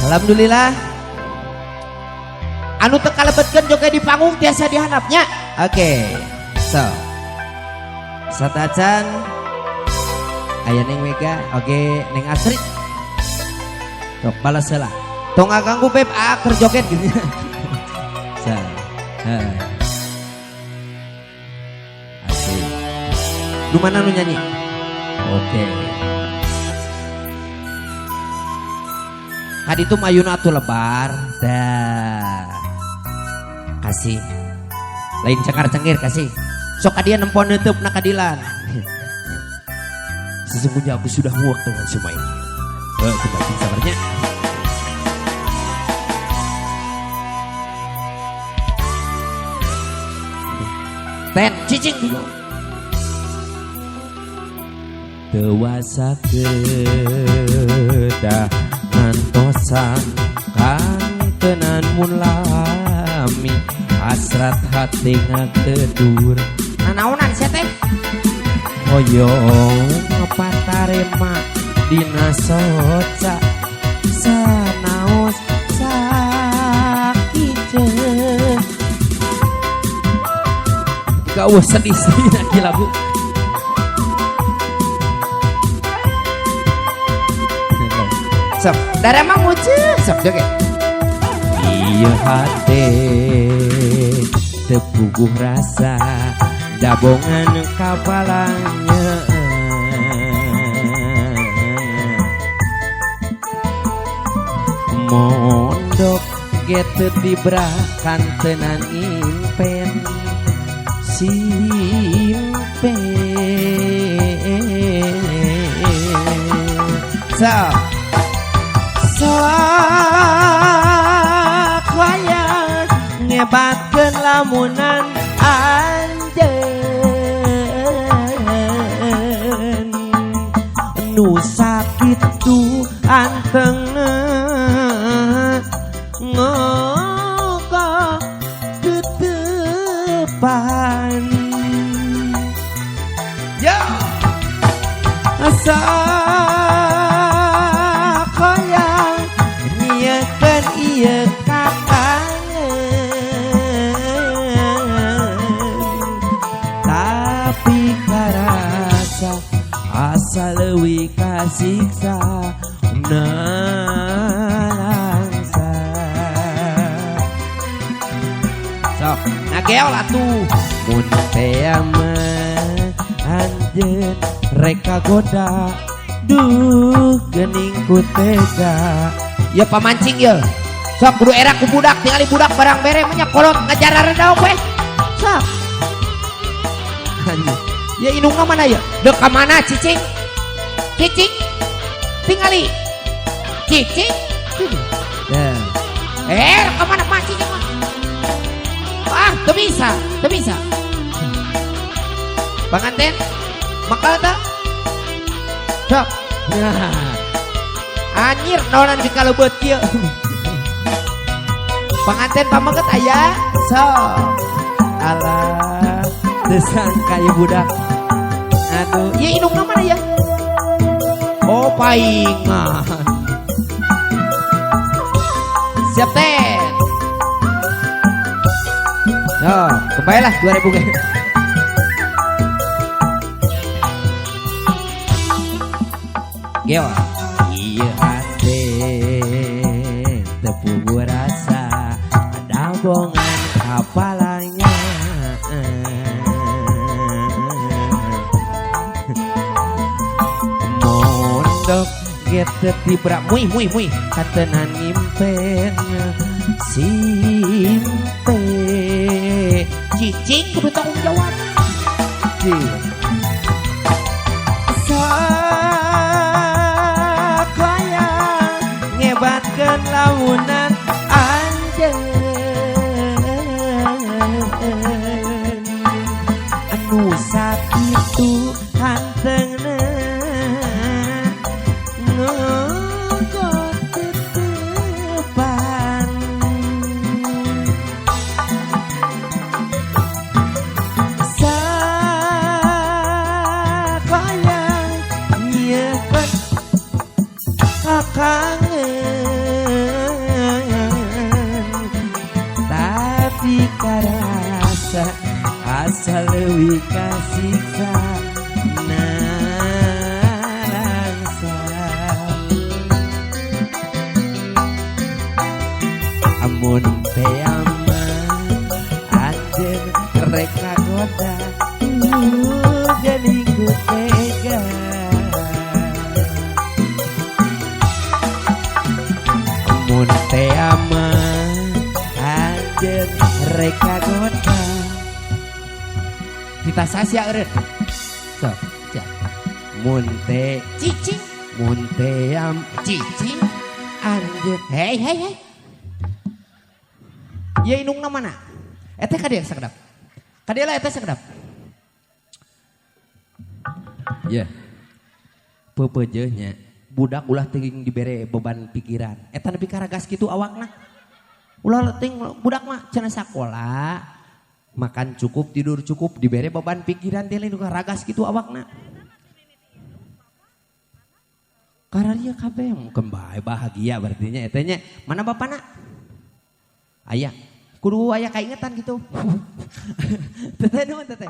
Alhamdulillah. Anu teu kalebetkeun joget di panggung tiasa dihandapnya. Oke. So. Satacan aya Neng Mega, oke Neng Astrid. Sok balas heula. Tong ngaganggu beb ah keur joget gitu. So. Heeh. Asik. Nu mana nu nyanyi? Oke. Kaditu mayuna atuh lebar. Dah. Kasih. Lain cengkar-cengkir kasih. Sok kadia nempon neuteupna kadilan. Sesungguhnya aku sudah muak dengan semua ini. Kembali sabarnya. Ten cicing dulu. Dewasa kedah ngantosan kantenan mun lami hasrat hati ngagedur. Nanaonan sia teh? Hoyong patarema dina soca sanaos sakice. Gak usah sedih-sedih lagi lagu. Sok, darah mah muncul, sok joget. Iya hate tepuguh rasa dabongan kapalanya. Mondok gete dibrakan tenan impen simpen. So sok wayang nyebatkeun lamunan anjeun nu sakitu antengna ngoko tetepan. Ya sok hoyong nyiekeun ieu kakangen tapi karasa asa leuwih kasiksa nalangsa. Sok nageol atuh mun teh mah anjeun rek kagoda duh geuning ku tega. Ya pamancing ya. Sok kudu era ku budak tingali budak barang bere mah nya kolot ngajarareda we. Sok. Anjir. Ya indungna mana ya? Deuk ka mana cicing? Cicing. Tingali. Cicing. Ya. Ka mana mah cicing mah? Ah, teu bisa, teu bisa. Panganten makal ta? Sok. Nah. Anjir naonan di kalebet kieu. Panganten pameget aya. Sok. Alah, teu sangka ieu budak. Aduh, ieu indungna mana ya? Oh, paingan. Siap teh. Oh, kembalilah 2000 ge. Gewa. Iya hate tepugu rasa dabongan kapalanya. Mondok gete tibra mui mui mui katenan ngimpen simpe. Cicing kudu tanggung jawab. Sok hoyong ngebatkeun launan anjeun anu sakitu hantengna ngoko tetepan. Sok hoyong nyebat kakangen kasiksa nalangsa. Amun tea mah anjeun rek kagoda, geuning ku tega. Mun tea mah anjeun rek kagoda. Kita sasia eureun. Sok, cak. Mun teh cicing, mun team cicing anjeun. Hei hei hei. Ieu indungna mana? Eta ka dieu sakedap. Ka dieu lah eta sakedap. Ye. Peupeujeuh nya budak ulah teuing dibere beban pikiran. Eta nepi ka ragas kitu awakna. Ulah teuing budak mah cenah sakola, makan cukup, tidur cukup, dibere beban pikiran teh lain ragas kitu awakna. Kararia kabeh mungkin bae bahagia berarti nya eta nya. Mana bapana? Aya. Kudu aya kaingetan gitu. Teteh nuhun teteh.